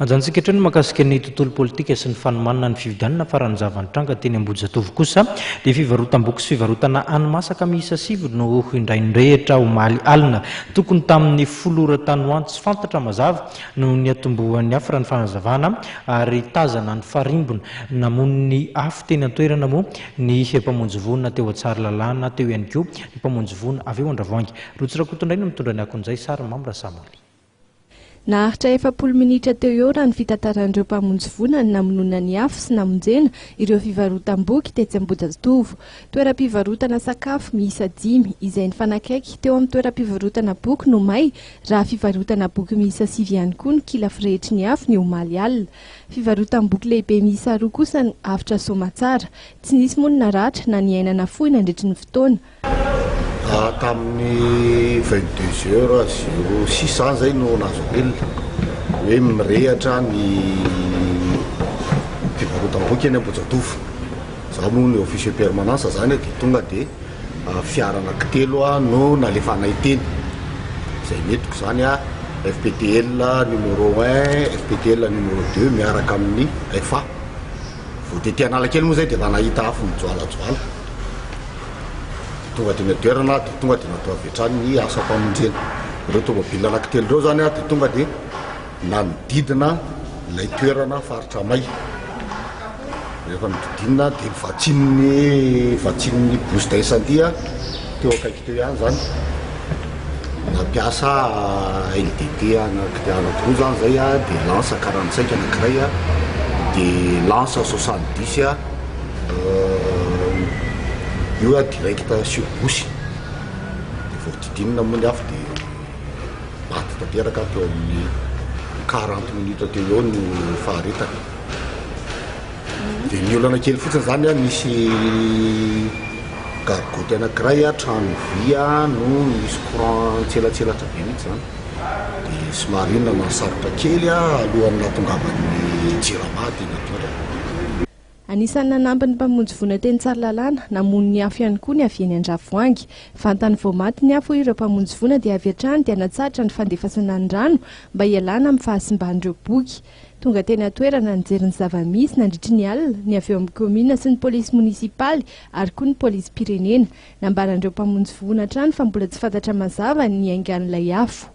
Anjanontsika hatreo ny mahakasika ny tontolo politika sy ny fanomanana ny fifidianana fa raha ny zava-nitranga teny Ambohijatovo kosa dia fivarotam-boky sy fivarotana hani-masaka miisa sivy no indray nirehitra omaly alina tokony tamin'ny folo ora tany ho any. Tsy fantatra mazava no niatombohan'ny afo raha ny fanazavana ary tazana nifarimbona namono ny afo teny an-toerana moa ny mpamonjy voina teo Tsaralalàna teo ihany koa ny mpamonjy voina avy eo Andravoahangy. Rotsy Rakotondraina no mitondra ny akon'izay sary Mamy Rasamoly. Naharitra 40 minitra teo eo raha ny fitantaran'ireo mpamonjy voina ny namonoana ny afo sy namonjena ireo fivarotam-boky tetsy Ambohijatovo. Toeram-pivarotana sakafo miisa dimy izay nifanakaiky teo amin'ny toeram-pivarotana boky no may raha fivarotana boky miisa sivy ihany koa no kila firehitry ny afo ny omaly alina. Fivarotam-boky lehibe miisa roa kosa no avotra soamatsara. Tsy nisy moa ny naratra na ny aina nafoy nandritry ny fotoana. Tamin'ny 22 heures 06 zany zay no nahazo appel hoe mirehatra ny fivarotam-boky eny Ambohijatovo. Zaho moa ny officier permanence zany dia tonga dia fiara anankitelo no nalefanay teny. Izay nentiko zany FPTL numéro un, FPTL numéro deux miaraka amin'ny FA. Vao tety Analakely moa zay dia efa nahita afo mijoalajoala. Tonga teny an-toerana dia tonga dia natao avy hatrany ny asam-pamonjena. Ireo tomobile anankitelo ireo izany dia tonga dia nanodidina ilay toerana faritra may. Rehefa nodidinina dia vatsian'ny vatsian'ny bouche d'incendie teo akaiky teo ihany izany. Nampiasa LDT anankiroa izany izay dia lance 45 anankiray dia lance 70. Io a direct sur bouche de vao didinina moa ny afo de maty tanteraka teo amin'ny 40 minutes teo eo no faharetany. De ny olana kely fotsiny zany a, nisy gargoty anankiray a, trano vy a no nisy courant nitselatselatra be mihitsy zany, de somary io no nanasarotra kely a alohan'ny nahatongavan'ny jirama teny an-toerana. Anisan'ny nanampy ny mpamonjy voina teny Tsaralalàna, namono ny afo ihany koa ny avy eny Andravoahangy. Vantany vao maty ny afo hoy ireo mpamonjy voina dia avy hatrany dia natsahatra ny fandefasana ny rano mba hialana amin'ny fahasimban'ireo boky. Tonga teny an-toerana nijery ny zava-misy nandritry ny alina ny avy eo amin'ny kaominina sy ny polisy monisipaly ary koa ny polisim-pirenena. Nambaran'ireo mpamonjy voina hatrany fa mbola tsy fantatra mazava ny niaingan'ilay afo.